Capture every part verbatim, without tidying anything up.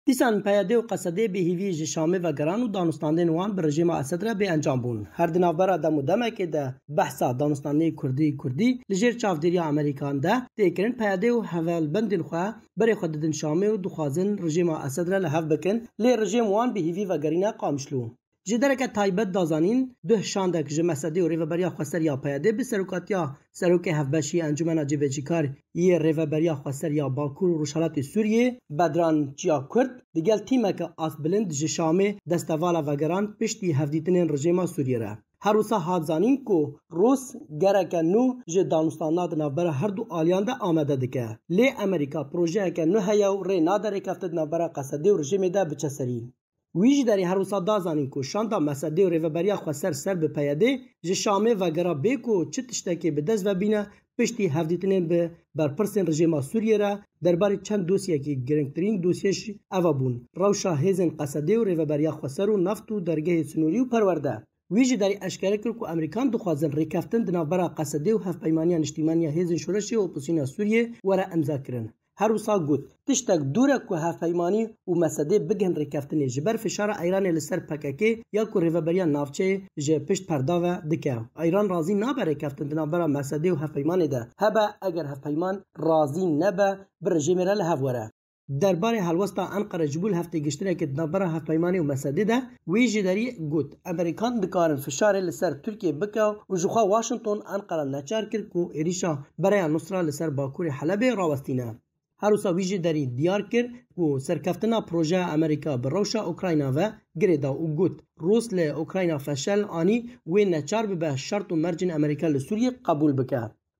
Dîsan P Y D û Qesedê bêhîvî ji Şamê vegeran û danûstandên wan bi rejîma Esed re bê encam bûn. Her di navbera dem û demekê de behsa danûstandinê Kurdî Kurdî li jêr çavdêriya Amerîkan de tê kirin. P Y D û hevalbendên xwe berê xwe didin Şamê û dixwazin rejîma Esed re li hev bikin, lê rejîm wan bêhîvî vegerîne Qamişlo. Ji dereke taybet da zanîn, duh şandek ji Mesedê û Rêveberiya Xweser ya P Y D bi serokatiya Serokê Hevbeşî Encûmena Cêbecîkar yê Rêveberiya Xweser ya Bakur û Rojhelatê Sûriyê, Bedran Çiya Kurd, digel tîmeke astbilind ji Şamê destevala vegeran piştî hevdîtinên rejîma Sûriyê re. Her wisa hat zanîn ku Rûs gereke nû ji danûstandina di navbera her du aliyan de amade dike. Lê Amerîka projeyeke nû heye û rê nade rêkeftin di navbera Qesedê û rejîmê de biçe serî. Wî ji derî her wisa da zanîn ku şanda Mesedê û Rêveberiya Xweser ser bi P Y D ji Şamê vegera bê ku çi tiştekê bi dest ve bîne, piştî hevdîtinên bi berpirsên rejîma Sûriyê re derbarê çend dosyekî, girîngtirîn dosyê jî eva bûn: rewşa hêzên Qesedê û Rêveberiya Xweser û neft û dergehê sinûrî û perwerde. Wî ji derî eşkere kir ku Amerîkan dixwazin rêkeftin di navbera Qesedê û Hevpeymaniya Niştîmaniya Hêzên Şoreşê û Opozîsyona Sûriyê were emza kirin. Her wisa got, tiştek dûr e ku hevpeymanî û Mesedê bigihin rêkeftinê ji ber fişara Îranê li ser P K K ya ku rêveberiya navçeyê ji pişt perda ve dike. Îran razî nabe rêkeftin di navbera Mesedê û hevpeymanê de hebe, eger hevpeyman razî nebe bi rejîmê re li hev were. Derbarê helwesta Enqere ji bo li hev têgiştinekê di navbera hevpeymanê û Mesedê de, wî ji derî got, Amerîkan dikarin fişarê li ser Tirkiyê bike û ji xwe Washington Enqera neçar kir ku êrîşa bereya Nusra li ser bakurê Helebê rawestîne. Her wisa wî ji derî diyar kir ku serkeftina projeya Amerîka bi rewşa Ukrayna ve girê da û got, Rûs li Ukrayna feşel anî, wê neçar bibe şert û mercên Amerîka li Sûriyê qebûl bike.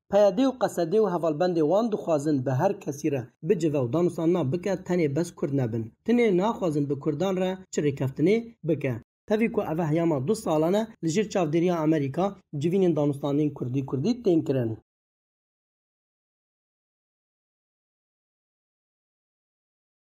P Y D û Qesedê û hevalbendê wan dixwazin bi her kesî re bicive û danûstandina bike, tenê bes Kurd nebin. Tinê naxwazin bi Kurdan re çi rêkeftinê bike. Tevî ku eve heyama du salan e li jêr çavdêriya Amerîka civînên danûstandin Kurdî Kurdî tên kirin.